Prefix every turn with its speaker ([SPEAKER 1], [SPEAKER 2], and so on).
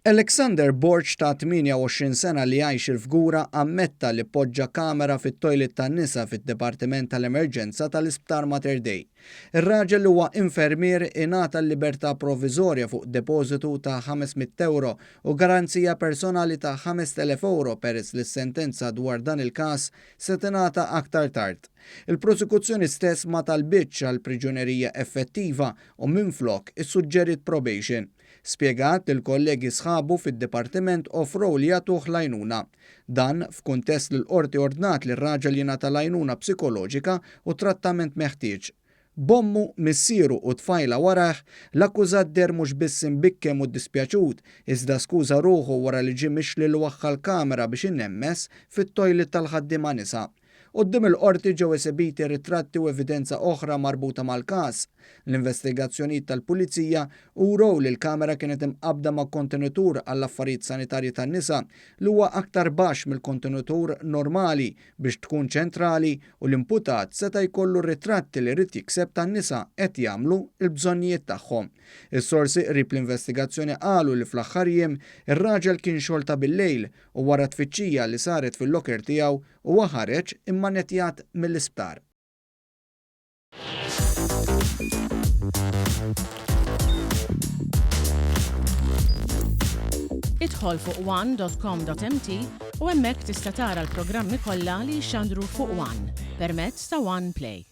[SPEAKER 1] Alexander Borg ta' 28 sena li jgħix il-Fgura ammetta li poġġa kamera fit-toilet tan-nisa fid-Dipartiment tal-Emerġenza tal-Isptar Mater Dei. Ir-raġel li huwa infermier ingħata l-libertà proviżorja fuq depożitu ta' 500 ewro u garanzija personali ta' 5,000 ewro peress li s-sentenza dwar dan il-każ se tingħata aktar tard. Il-prosekuzzjoni stess ma talbitx għal priġunerija effettiva u minflok issuġġeriet probation. Spjegat li l-kollegi sħabu fid-dipartiment offrow li jagħtuh l-għajnuna. Dan f'kuntest li l-Qorti ordnat li r-raġel jingħata l-għajnuna psikoloġika u t-trattament meħtieġ. B'ommu, missieru u tfajla warajh, l-akkużat deher mhux biss imbikkem u ddispjaċut, iżda skuża ruħu wara li ġie mixli li waħħal kamera biex inemmes fit-toilet tal-ħaddiema nisa. Quddiem il-Qorti ġew esebiti ritratti u evidenza oħra marbuta mal-każ. L-investigazzjonijiet tal-Pulizija urew li l-kamera kienet imqabbda ma' kontenitur għall-affarijiet sanitarji tan-nisa li huwa aktar baxx mill-kontenitur normali biex tkun ċentrali u l-imputat seta' jkollu r-ritratti li ried jikseb tan-nisa qed jagħmlu l-bżonnijiet tagħhom. Is-sorsi qrib l-investigazzjoni qalu li fl-aħħar jiem ir-raġel kien xogħol ta' bil-lejl u wara tfittxija li saret fil-locker tiegħu Huwa ħareġ immanettjat mill-isptar.
[SPEAKER 2] Idħol fuq one.com.mt u hemmhekk tista' tara l-programmi kollha li jixxandru fuq One permezz ta' One Play.